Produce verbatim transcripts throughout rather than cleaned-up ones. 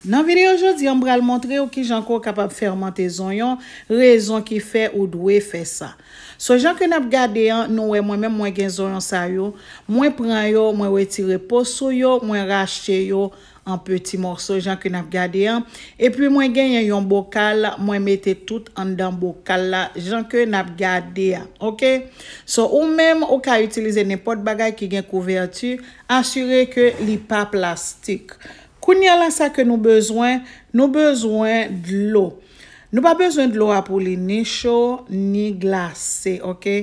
Nan videyo jodi an, m pral montre w kijan ke w kapab fèmante zonyon, rezon ki fè ou dwe fè sa. So, jan ke n ap gade an, nou wè mwen menm mwen gen zonyon sa yo, mwen pran yo, mwen retire po sou yo, mwen rache yo an peti mòso, jan ke n ap gade an. Epi mwen genyen yon bokal, mwen mete tout anndan bokal la, jan ke n ap gade a, oke? So, ou menm, ou ka itilize nenpòt bagay ki gen kouvèti, asire ke li pa plastik. Kounye a la, sa ke nou bezwen, nou bezwen dlo. Nou pa bezwen dlo a pou li ni cho, ni glase, oke?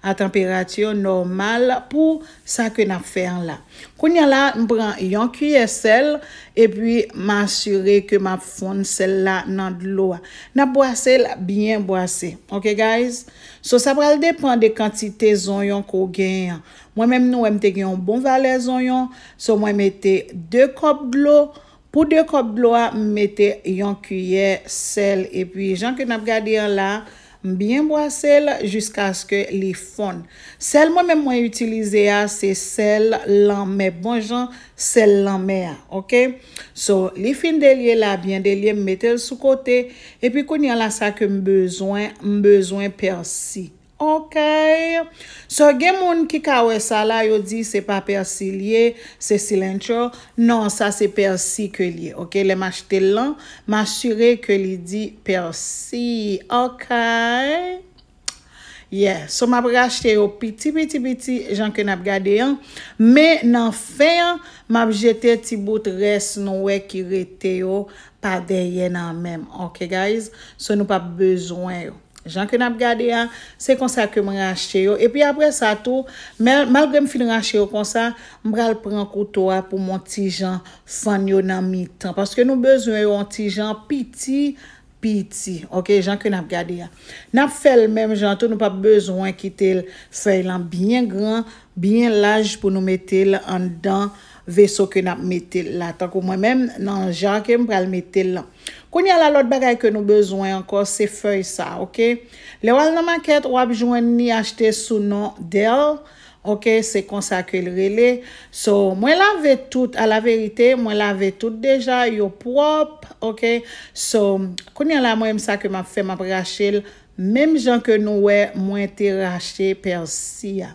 A tanperati nòmal pou sa ke n ap fè an la. Kounye a la, m pran yon kiyè sèl, epi m asire ke m ap fonn sèl la nan dlo a. N ap bwase l byen bwase, oke, guys? So, sa pral depann de kantite zonyon ke w genyen an. Mwen menm, nou wè m te gen yon bon valè zonyon, so mwen mete de kòp dlo. Pou de kòp dlo a, m mete yon kiyè sèl. Epi, jan ke n ap gade an la, m byen bwase l jiskaske li fonn. Sèl mwen menm mwen itilize a, se sèl lanmè, bon jan sèl lanmè a, oke? So, li fin delye la, byen delye, m mete l sou kote. Epi kounye a la, sa ke m bezwen, m bezwen pèsi. Ok. So, gen moun ki ka wè sa la, yo di se pa pèsi l ye, se cilantro. Non, sa se pèsi ke l ye. Ok, lè m achte l lan, m asire ke li di pèsi. Ok. Yeah, so m ap rache yo piti, piti, piti, jan ke n ap gade an. Men nan fen an, m ap jete ti bout rès nou wè ki rete yo pa dèyè nan menm. Ok, guys? So, nou p ap bezwen yo. Jan ke n ap gade a, se konsa ke m rache yo. Epi apre sa tou, men, malgre m fin rache yo konsa, m pral pran kouto a pou m yon ti jan fann yo nan mitan. Paske nou bezwen yo yon ti jan piti, piti. Ok, jan ke n ap gade a. N ap fè l menm jan tou, nou p ap bezwen kite l fèy lan byen gran, byen laj pou nou mete l anndan veso ke n ap mete l la. Tankou mwen menm, nan ja ke m pral mete l lan. Kounye a la, lòt bagay ke nou bezwen ankò, se fèy sa, ok? Lè w al nan makèt, w ap jwenn li achte sou non Dell, ok? Se konsa ke l rele. So, mwen lave tout, alaverite, mwen lave tout deja, yo pwòp, ok? So, kounye a la, mwen menm sa ke m ap fè, m ap rache l, menm jan ke nou wè mwen te rache pèsi a.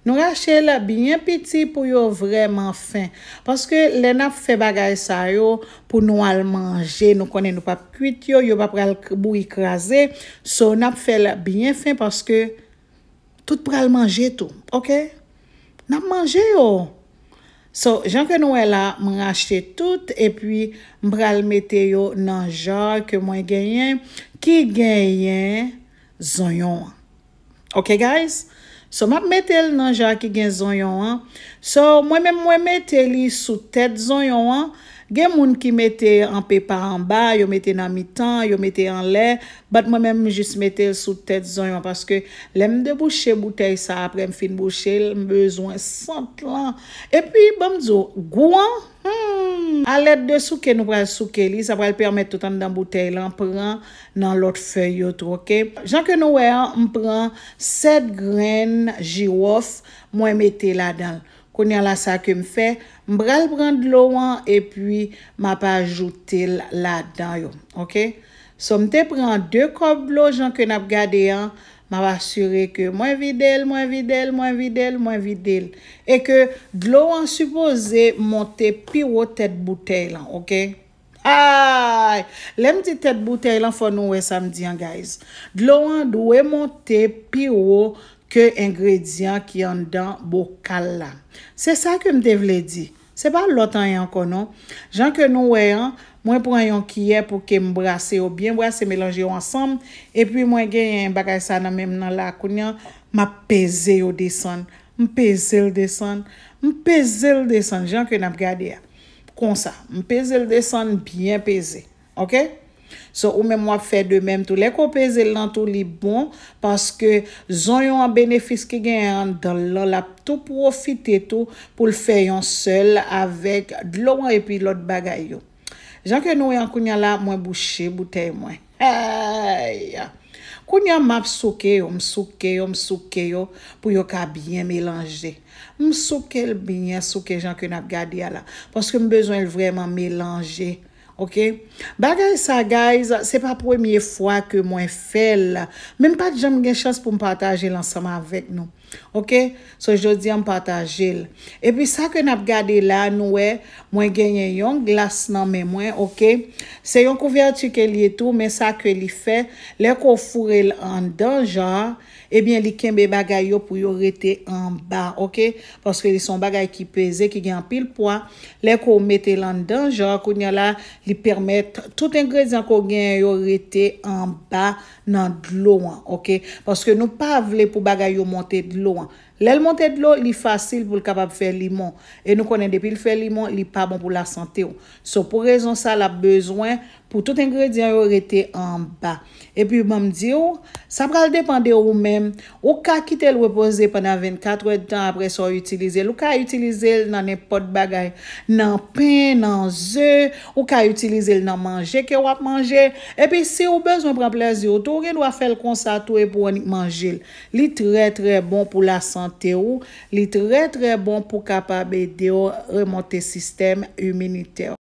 Nou rache l byen piti pou yo vrèman fen. Paske lè n ap fè bagay sa yo, pou nou al manje, nou konnen nou p ap kwit yo, yo pa pral k-, bouyi kraze. So, n ap fè l byen fen paske tout pral manje tou, ok? N ap manje yo. So, jan ke nou wè la, m rache tout, epi m pral mete yo nan ja ke mwen genyen, ki genyen zonyon an. Ok, guys? So, m ap mete l nan ja ki gen zonyon an. So, mwen menm, mwen mete li sou tèt zonyon an. Gen moun ki mete anpe pa anba, yo mete nan mitan, yo mete anlè. But mwen menm, m jis mete l sou tèt zonyon an. Paske lè m debouche boutèy sa, apre m fin bouche l, m bezwen sant lan. Epi, ban m di w, gou an, Hmm, alèd de souke, nou pral souke li, sa pral pèmèt tout anndan boutèy lan pran nan lòt fèy yo tou, ok? Jan ke nou wè an, m pran sèt grenn jiwòf, mwen mete ladan l. Kounye a la, sa ke m fè, m pral pran dlo an, epi m ap ajoute l ladan yo, ok? So, m te pran de kòp dlo, jan ke n ap gade an, m ap asire ke mwen vide l, mwen vide l, mwen vide l, mwen vide l. E ke dlo an sipoze monte pi wo tèt boutèy lan, ok? Ay! Lè m di tèt boutèy lan, fò nou wè sa m di an, guys. Dlo an dwe monte pi wo ke engredyan ki anndan bokal la. Se sa ke m te vle di. Se pa lòt anyen ankò non. Jan ke nou wè an, mwen pran yon kiyè pou ke m brase yo byen brase, melanje yo ansanm. Epi mwen genyen bagay sa nan men m nan la kounye a, m ap peze yo desann. M peze l desann. M peze l desann, jan ke n ap gade a. Konsa, m peze l desann, byen peze. Ok? So, ou menm w ap fè de menm tou. Lè ke w peze l lan tou, li bon, paske zonyon an benefis ki genyen anndan l lan, l ap tou pwofite tou pou l fè yon sèl avèk dlo an epi lòt bagay yo. Jan ke nou wè an kounye a la, mwen bouche boutèy mwen. Hey! Kounye a, m ap souke yo, m souke yo, m souke yo, pou yo ka byen melanje. M souke l byen souke jan ke n ap gade a la. Paske m bezwen l vrèman melanje. Ok? Bagay sa, guys, se pa premye fwa ke mwen fè l. Men m pa t janm gen chans pou m pataje l ansanm avèk nou. Ok? So, jodi a m pataje l. Epi sa ke n ap gade la, nou wè, mwen genyen yon glas nan men mwen, ok? Se yon kouvèti ke l ye tou, men sa ke li fè, lè ke w foure l anndan jan, ebyen, li kenbe bagay yo pou yo rete anba, ok? Paske li se yon bagay ki peze, ki gen anpil pwa. Lè ke w mete l anndan jan, kounye a la, li pèmèt tout engredyan ke w genyen yo rete anba nan dlo an, ok? Paske nou pa vle pou bagay yo monte dlo an. Lè l monte dlo, li fasil pou l kapab fè limon. E nou konnen depi l fè limon, li pa bon pou lasante w. So, pou rezon sa, l ap bezwen pou tout engredyan yo rete anba. Epi, ban m di w, sa pral depann de ou menm. Ou ka kite l repoze pandan vennkat èdtan apre sa w itilize l. Ou ka itilize l nan nenpòt bagay. Nan pen, nan ze, ou ka itilize l nan manje ke w ap manje. Epi, si w bezwen pran plèzi w tou, ou gen dwa fè l konsa tou epi w annik manje l. Li trè, trè bon pou lasante w. Li trè, trè bon pou kapab ede w remonte sistèm iminitè.